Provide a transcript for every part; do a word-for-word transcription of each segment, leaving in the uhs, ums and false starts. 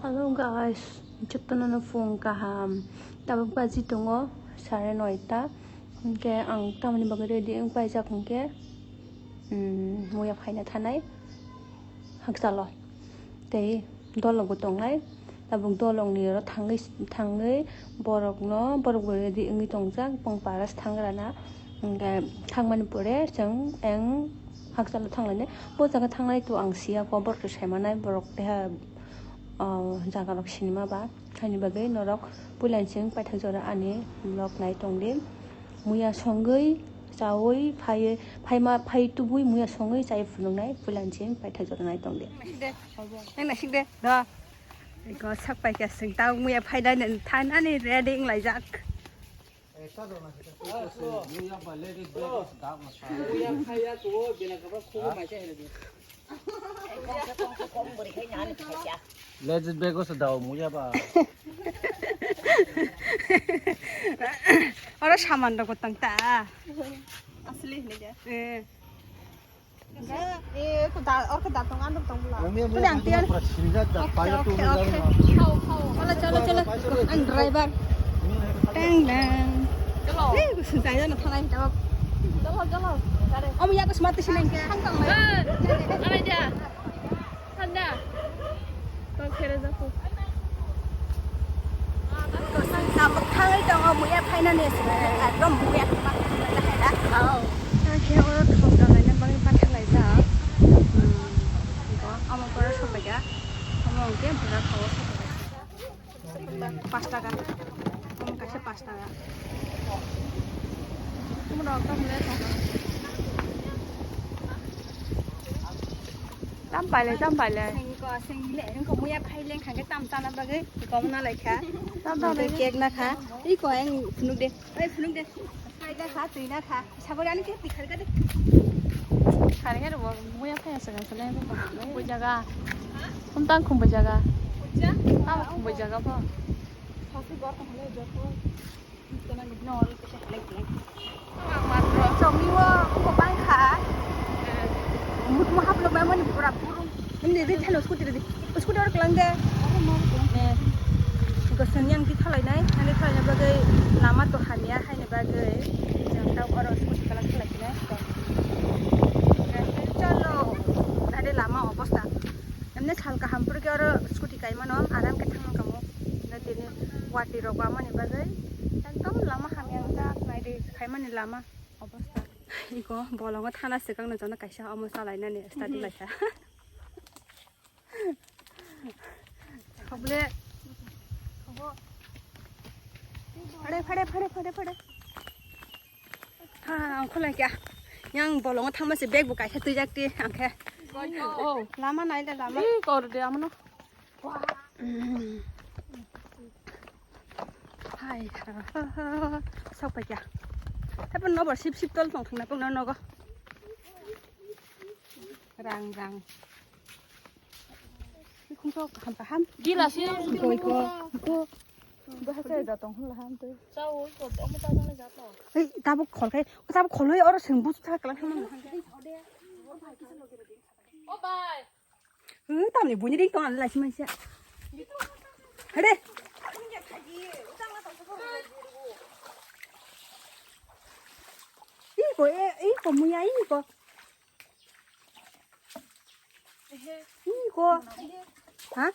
Hello guys, jotono no phung kaham. Tabuk baji tongo sare noita. Hwnkhe ang tamoni bagwi ready wng paijak hwnkhe, mm, muya phaina thanai hakchalo. Tei dolok bo tongnai. Tabuk dolok ni oro thangwi, thangwi borok no, borok bo ready wngwi tongjak, bong paras thangrana. Hwnkhe thangmani pore chwng eng hakchalo thanglainai. Bo jaga thanglai to ang siya, borok to saimanai, borok teha, ah, jaga rok sinima ba. Haini bagwi norok puila chwng paithak jora ani vlog nai tongdi. Muya songwi, chawi, phaiwi, phaima, phai tubui muya songwi chai phunuknai puila chwng paithak jora nai tongdi. Nang naisik de, do. Eko sak paikha chwng tau muya phainani thanani ready wnglaijak. Ladies bag o se dao muya ba. Oro saman rok tang ta. Asli hini ga. Eh. Eh, ko da, or ko da tong, ano tong bula. Ang niya, Ko dang niya, tiyan. Pura sinjak da, Okay, paya okay, tu okay. Lang. Chalo, chalo, chalo. Ang driver. Teng, teng. Chalo. Eh, ko sinjak da na thanai tawak. Chalo, chalo. Gari. Om ya ko smart sini. Thang, thang, thang. Eh, ano dia? Thanda. Tol khere jako. Tabuk thangwi tongo, muya phainani se, ekdom muya thangma thangma jahai da. Ang khe oro thok rwlaina bagwi bathak laijak. Hmm, abo pore sokbaikha. Omo hwnkhe bwrwk thok o sokbaikha. Pash taka. Omo kaisa pash taka. Omo rok tamo le thok. Tam pailai, tam pailai. Sengko, sengle, engko muya phaileng khangke tam chana bagwi, kom na laikha. Tam, tam, tam. Cake na kha. Iko eng phunuk de. Oi, phunuk de. Khai da kha, twi na kha. Sabari ani ke tikhar ka de. Khare khe bo muya phaya sa kan sele. Bo jaga. Kum tang khum bo jaga. Tam khum bo jaga bo. Sasi gor ka hale jor ko. Chomio, ko bang kha. Mut mo haplo bai mani pura purung. Ini di thano scooty di. Scooty or kelang de. Ko sen yang di thalai nai, yang di thalai nai bagwi lama to hamya hai nai bagwi. Jang tau oro scooty kelang thalai nai. Chalo. Nade lama obosta. Emne sal kaham pore khe oro scooty kaimano aram khe thangna kamo. Na tini wati rok bamani bagwi ekdom lama hamya wngjak, naidi khaimani lama obosta. Iko bolongo thana swkang no jono kaisa omo chalainani study laikha. Phade, phade, phade, phade, phade. Ha, ang khulai kya. Yang bolongo thangma se bag bo kaisa twijak ti ang khe. Oh. Lama nai le lama. Ih, kor de amno. Hai, ha, ha, ha, ha. Sok pai kya. Tapi no bor sip sip tol tong thang na pung na nogo. Rang, rang. Ikhum sok ham kaham. Gila sih. Iko, iko, iko. Bahasa ya datang lah ham tu. Hei, tabuk khol khai, tabuk khol hoi oro seng busu thak kalang hamang. Oh, bye. Hei, tamni buini ring tong an lai sima sia. Hade. Iko, e, iko muya iko. Iko. Ha?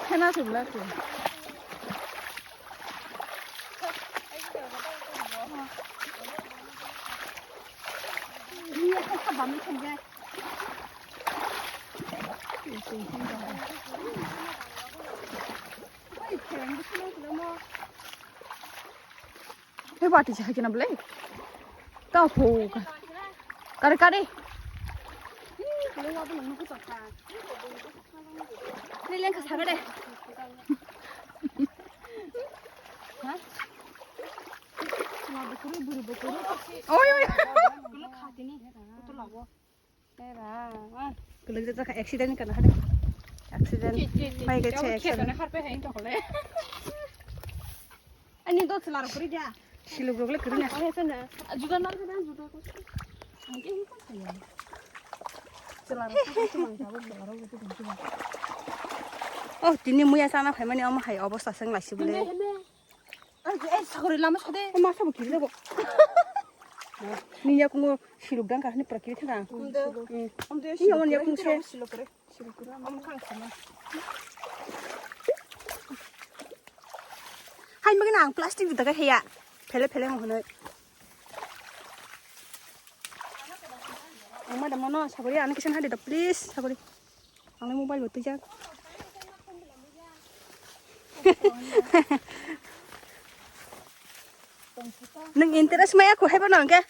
Khena se bwla se. Hei, wati se hakhe na bwle. Ka pho ka. Kare, kare. Ni lengkha saga de. Ha? Oi, oi. Kulo khatini. Kulo lago. Era, ah, kulo jajak accident kana hade. Accident. Chi, chi, chi. Pai ge che accident. Harpe hai to hole. Ani do selar kuri dia. Siluk rok le kuri na. Ore sana. Juga nar kana juga ko. Oh, tini muya chana phaimani omo hai obosta se wng laisi bwle. Ei, sakori lama sode. Ei, masa bo kiri debo. Ni yakungo siluk dang kahini pura kiri thang. Umde. Hmm. Umde. Ni yawan yakung se. Siluk kore. Hai, mungkin ang plastic di daga heya. Pele, pele, mo hwnwi. Ang ma da mano, sakori, ano kisa hadi da, please, sakori. Ang mobile bo twijak. Nung interest maya ko hebo nang ke?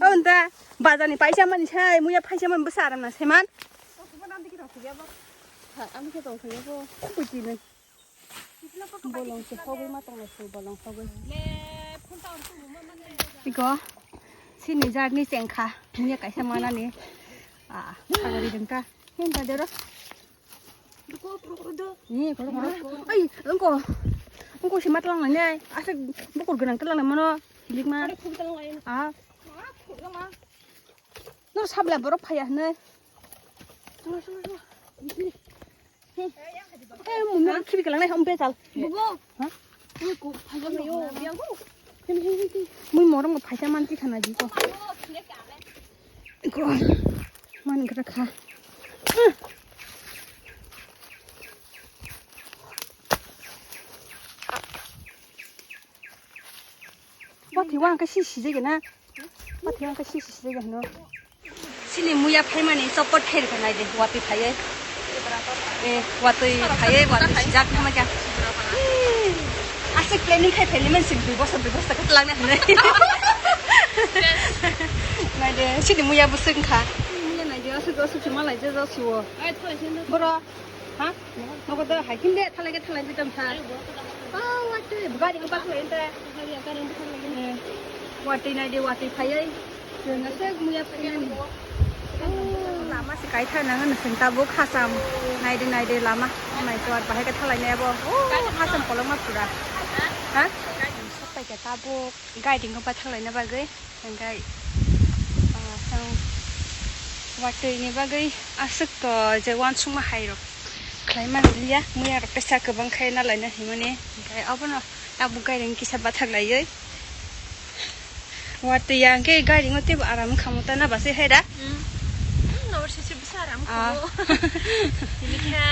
Onta, bazar ni paisa mani sai, muya paisa mani bwsa aram na seman. Kubuti nung. Bolong se hogwi ma tong su bolong hogwi. Iko, sini jar ni chengkha, muya kaisa mana ni. Ah, sagori dengka. Hinta dero. Ni, koro, koro. Ai, engko. Engko si matlang nang nai. Asa bukur gwnang tlang nang mano. Hilik ma. Ah. No sabla borok phaya hne. Eh, mumya khibi kalang nai hom pe chal. Bubo. Ha? Mui morong phaisa man ki khana ji ko. Ko. Man kata kha. Bati wang ka si si jege na. Bati wang ka si si jege no. Sini muya phaimani chopot khe rwkha naidi, watwi phaiwi. Eh, watwi phaiwi, watwi sijak tama kya. Aswk planning khai phailaiman sini dui bosor, dui bosor khe twlangna hwnwi. Naidi, sini muya bwswk wngkha. Muya naidi, aswk, aswk se malai je, je siwo. Boro, ha? Nogo do hai khim de, thalai khe thalai de tong sa. Oh, watwi, gari ko baklo ente. Eh, watwi naidi, watwi phaiwi. Chwng aswk muya phaiwi. Oh, lama se kaithar nang ano chwng tabuk hasam. Naidi, naidi lama. Oh my God, bahai khe thalai nai abo. Oh, hasam kolokma pura. Ha? Sok pai khe tabuk. Guiding ko bathang laina bagwi, hingkai, ah, ang watwi ni bagwi aswk to je uansukma hai rok khlai man liya, muya rok teisa kwbang khai na laina himani, hingkai abono tabuk guiding kisa bathang laiwi. Watwi ya hingke guiding o teibo aram wngkha mo ta na basai hai da? Hmm. Hmm, nabo sisi bwsa aram wngkha mo. Tini kha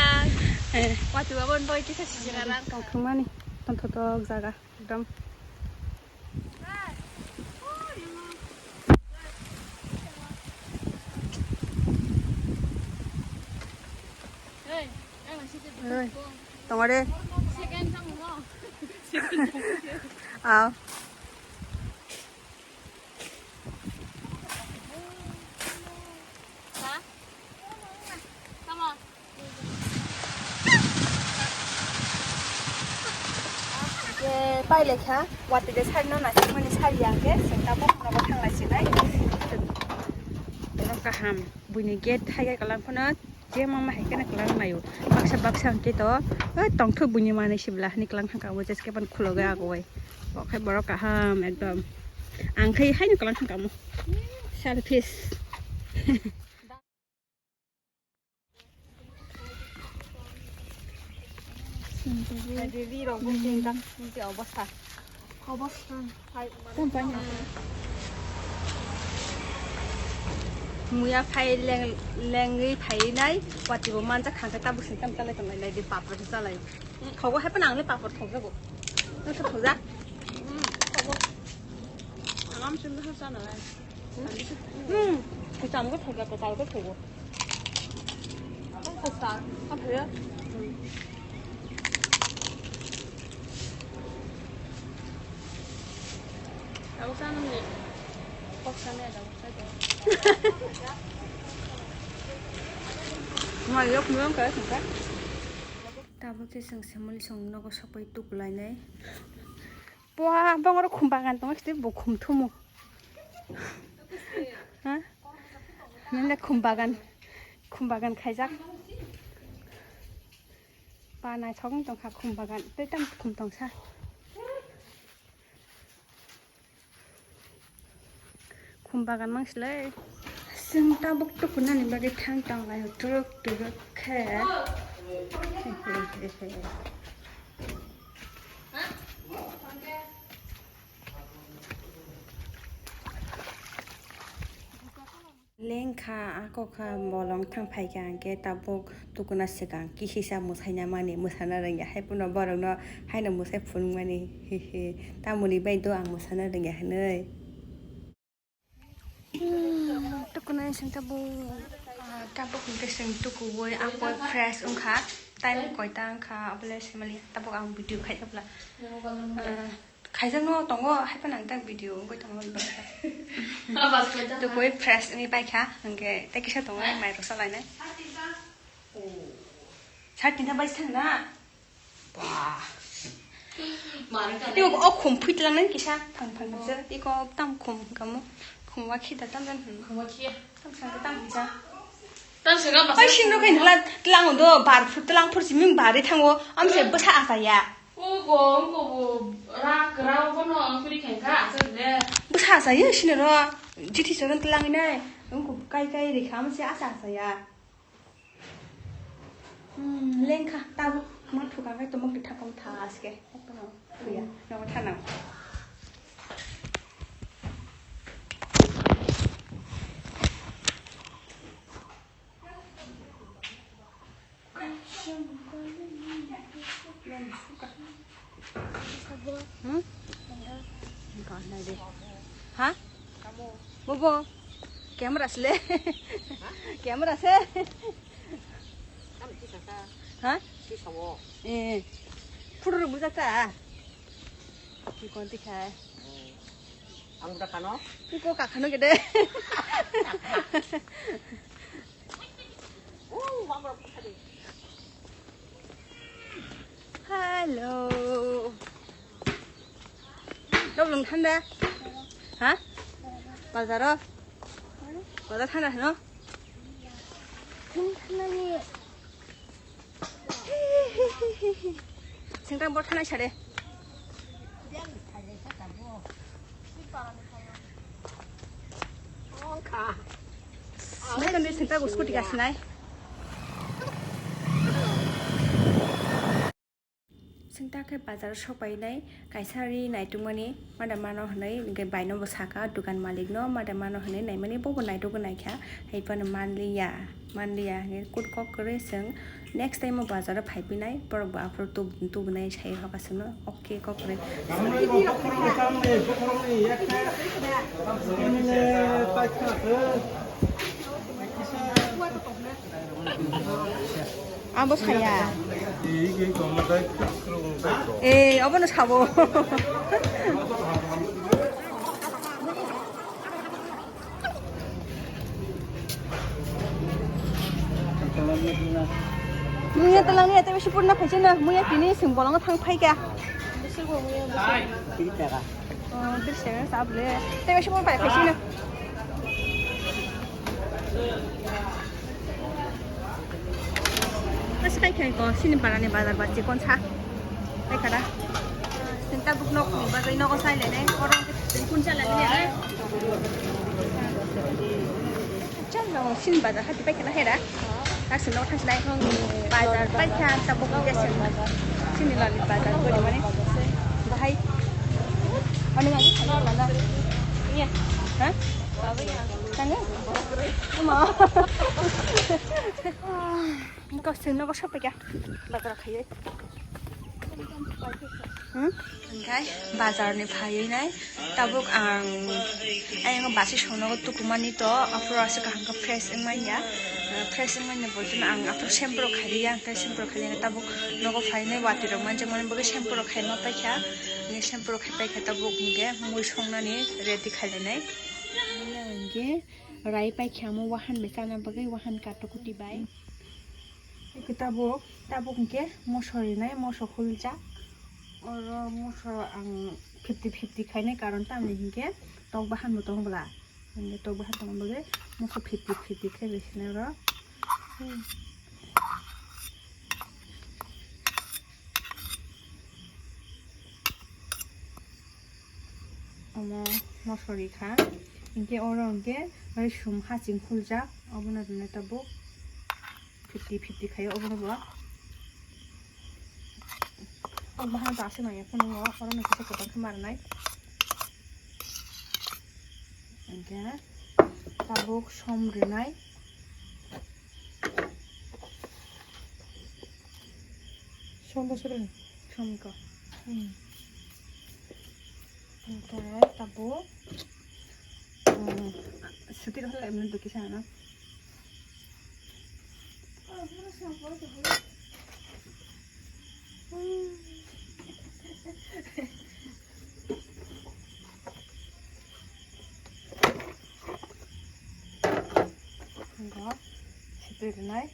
watwi abo ni bagwi kisa sisi rara wngkha. Tongthokmani, tongthotok jaga. Ekdom. Oi, tongo de. Ah. Ye, pai lekha, watwi de sari no naisik mani sari ya hwnkhe, chwng tabuk nogo thang lai sinai. Oro kaham, buini gate hai khe kwlang phano, je mama hai kheno kwlang laio. Baksa baksa hwnkhe to, oi tongthok buini manwi sibla hwnwi kwlang thangkha, obo jeske ban khulogo agoi. Bo khai borok kaham ekdom. Ang khai haino kwlang thangkha mo. Selfish. Ri rok bo khe jang, khe obostha. Obostha. Muya phai leng, lengwi phai nai, watwi bo manjak kha khe tabuk sini tam chalai tonglai nai di, papor se chalai. Thogo hai phano ang le papor thokjago. Nang se thokjak? Thogo. Ang am sim da chana lai. Hmm. Kwcham khe thogo, kwtal khe thogo. Ang kwtal, ang phaya. Tabuk sana ni. Kok sana ya, tabuk sana. Mai yok muyang kaya sangka. Tabuk khe chwng Semoli song nogo sokpai tuklainai. Bua, bongoro khum bagan tongo, khe bo khum thumu. Ha? Nini khum bagan, khum bagan khaijak. Ba naithok wng tongkha khum bagan, tei tam khum tongsa. Khum bagan mang silai. Chwng tabuk tukunani bagwi thang tong lai, turuk turuk khe. Lengkha, ako kha bolong thang phaikha, hwnkhe tabuk tukuna swkang kisisa mwsaina mani, mwsana rwngya, hai phano borokno haino mwsai phunukmani, hihi, tamoni bai do ang mwsana rwngya hinwi. Hmm, tukunai sing tabuk, ah, tabuk hwnkhe sing tukuwi, ako fresh wngkha, time koita wngkha, abole simali tabuk ang video khai tabla. Ah, Khaijakno tongo, hai phano ang tak video wngwi tongo. Tukui fresh wngwi paikha, hwnkhe tei kisa tongo, mai rwsa lainai. Sat tinta bai thang na. Ba. Tei o khum phui tlang nai kisa, thang thang se. Iko tam khum kamo. Khum wa khi da tam jan. Khum wa khi. Tam sang tam sa. Tam sang ba. Ai sing no kai nula tlang do, bar phur tlang phur siming bari thango. Am se bwsa asa ya. Ugo, ugo, bo, ra, ra, bono ang kuri khen kha, aswk le. Bwsa asa ye sini ro, jiti soron tlang nai, ugo kai kai ri kham se asa asa ya. Hmm, lengkha, tabo, ma thuka kai tomok di thakom tha aske. Kono, ya, no thanang. Hmm? Ha? Bobo, camera sile. Camera se. Ha? Eh. Photo rok bujak ta. Ki kon ti khai. Ang budak kano? Iko kakhano gede. Hello. Doblong thanda? Ha? Bazaro? Bazar thanda hino? Sengkang bor thanai sare. Sengkang di sengkang scooty ka sinai. Sengkang khe bazar sok pai nai. Kaisa ri naitukmani mada mano hwnwi, hwnkhe baino bo saka, dukan malikno mada mano hwnwi naimani, bobo naitukgwi naikha, hai phano manliya, manliya hwnwi kut kok kwrwi chwng next time o bazar o phai phinai, borok bo aphuru tub-, tubunai sai hoka chwngno, okay kok kwrwi. Abo saya. Eh, obono sabo. Muya talang ni ate bisi purna phaisina, muya tini sing bolongo thang phaika. Tiri taka. Oh, tiri taka sable. Tei bisi purna phaisina. Basi kai khai ko sini parani bazar ba chikon sa. Kai kada. Sinta buk nok ni bazar nok sai le ne. Orang kun chala le ne. Chalo, sini bazar hati pai kana hera. Aswk no thangsinai. Bazar pai kha tabuk khe sini lali bazar gori mani. Bahai. Ani lagi thangna lala. Iya. Ha? Tanya? Ama. Kau sini kau siapa ya? Bazar kaya. Hmm? Hwnkhe bazarni phaiwi nai tabuk ang ayang basi songnogo tukumani to, aphuru aswk kaham khe fresh wngmanya, fresh wngmanya bolteno ang aphuru shampoo rok khailiya, hwnkhe shampoo rok khailiya tabuk nogo phainai watwi rok manjakmani bagwi shampoo rok khaima paikha, hwnkhe shampoo rok khai paikha tabuk hwnkhe mui songnani ready khailainai. Hwnkhe rai paikha omo wahan bai chana bagwi wahan kato kuti bai. Eke tabuk, tabuk hwnkhe moso rinai, moso khulcha. Oro moso ang fifty fifty khainai, karon tamni hinkhe tok bahan bo tong bwla. Hwnkhe tok bahan tongma bagwi moso fifty fifty khe bai sinai oro. Omo moso rikha. Hinkhe oro hinkhe bai sum haching khuljak, obono rwnai tabuk fifty fifty khaio obono bo. O bahai to aswk nangya phunukgo, oro no kisa kwbang khe ma rwnai. Hinkhe tabuk som rwnai. Som bosor ni? Som ko. Hmm. Hinkhe tabuk, hmm, suti rok lai mani duki sana. Hinkhe suti rwnai.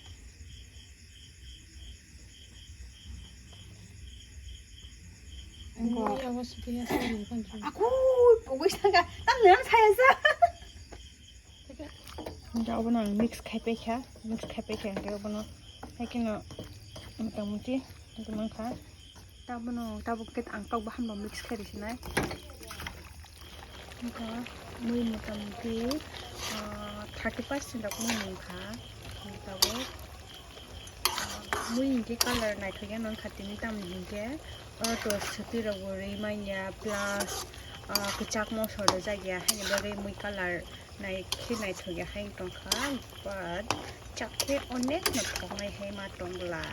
Hinkhe. Mui abo suti ya sa ri kan chu. Aku pogwi sanga, ang nang saya sa. Hinkhe obono ang mix khai paikha, mix khai paikha hinkhe obono hai kheno mota moti hinkhe mankha. Tabono tabuk khe ang tok bahan bo mix khai rwsinai. Hinkhe mui mota moti, ah, thirty percent rok mui mungkha. Tabuk, ah, mui hinkhe color naithokya mankha tini tamni hinkhe oro to suti rok bo rwi manya plus, ah, kwchak moso rwjakya haini bagwi mui color. Nai khe naithokya hai wng tongkha, but chak khe onek no thoknai hai ma tongla.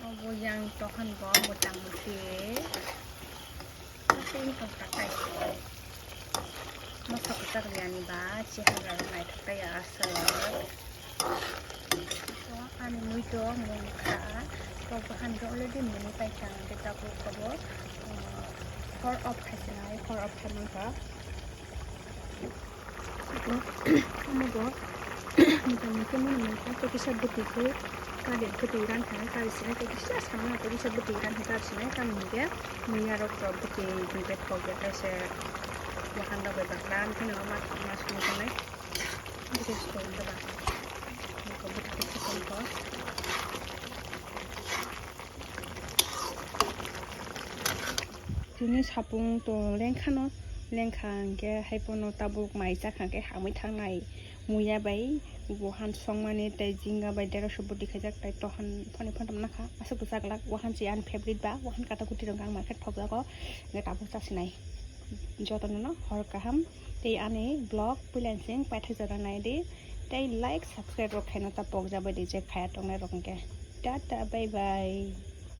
Obo yang tohan bo mota moti aswk wng tongkha tai. Moso kwchak riyani ba chehara rok naithok tai aswk. So ani mui to mungkha, to bahan khe already muni paikha, ang khe tabuk kobo, uh, four off khai sinai, four off khai mankha. Omo bo mota moti mani mungkha, tei kisa bwtwi khe kari bwtwi ran thani kari sinai, tei kisa samano tei kisa bwtwi ran thani kari sinai, tamni hinkhe muiya rok to bwtwi twi bai thok ya kaisa wahan rok bai bakra, ani phano ma ma songwi tongnai. Bwtwi song da ba. Bwtwi kisa song kha. Tini sapung to lengkhano, lengkha hinkhe hai phano tabuk mai chakha khe hamwi thangnai muiya bai, wahan songmani tei jinga bai derasho bwtwi khaijak tei tohan phani phantam nakha, aswk bwchak glak, wahan se ani favorite ba, wahan kata kuti rok ang market thokjago, hinkhe tabuk chasinai. Jotono no hor kaham tei ani vlog puila sing paithak jora naidi tei like subscribe rok khaina ta pokjabai di je khaya tongnai rok hinkhe. Tata bye bye.